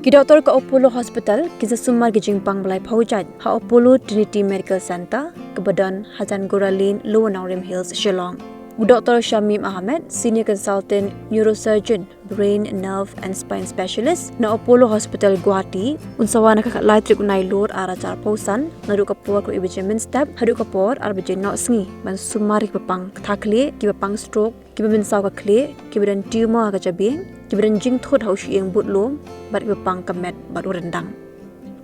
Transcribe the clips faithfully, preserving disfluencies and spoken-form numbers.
Ki doktor ka Apollo Hospital kin sa sumar ki jingpang ba laiphew jait ha Apollo Trinity Medical Centre kaba don ha Jangora Lane, Lower Nongrim Hills, Shillong. U Doktor Shamim Ahmed, Senior Consultant Neurosurgeon, Brain, Nerve and Spine Specialist na Apollo Hospital, Guwahati, un sa wan ha ka khatlai tarik u Nailur ar hajar arphew san naduh ka por kaba baje mynstep haduh ka por ar baje nohsngi ban sumar ïa kiba pang ktha khlieh, kiba pang stroke, kiba mynsaw ka khlieh, kiba don tumor ha ka jabieng, kiba don jingthut ha u shyieng budlum bad kiba pang ka met bad u ryndang.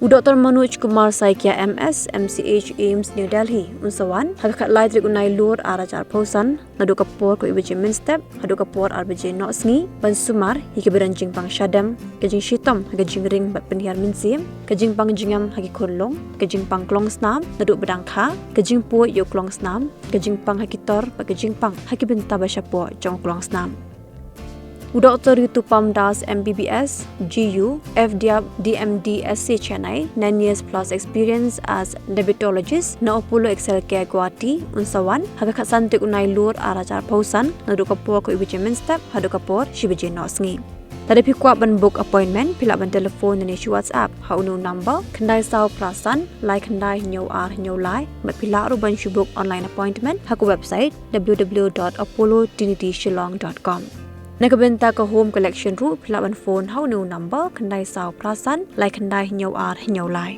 U Doktor Manoj Kumar Saikia, M S, M C H, AIIMS, New Delhi, un sa wan ha ka khatlai tarik u Nailur ar hajar arphew san naduh ka por kaba baje mynstep haduh ka por ar baje nohsngi ban sumar ïa kiba don jingpang shadem, ka jingshitom ha ka jingring bad pynhiar mynsiem, ka jingpang jingem ha ki khunlung, ka jingpang klongsnam naduh ba dang kha, ka jingpuid ïa u klongsnam, ka jingpang ha ki tor bad ka jingpang ha ki bynta ba shapoh jong u klongsnam. U Doktor Ritupam Das, M B B S, G U, F D R, D M D, S C, Chennai, nine years plus experience as diabetologist na Apollo Excel Care, Guwahati, un sa wan ha ka khatsan tarik u Nailur ar hajar arphew san naduh ka por kaba baje mynstep haduh ka por shi baje nohsngi. Lada phi kwah ban book appointment, phi lah ban telephone ne shi WhatsApp ha une u number: khyndai saw phra san lai khyndai hynñiew ar hynñiew lai, bad phi lah ruh ban shu book online appointment ha ka website w w w dot apollo trinity shillong dot com. Na ka bynta ka home collection ruh, phi lah ban phone ha une u number: khyndai saw phra san lai khyndai hynñiew ar hynñiew lai.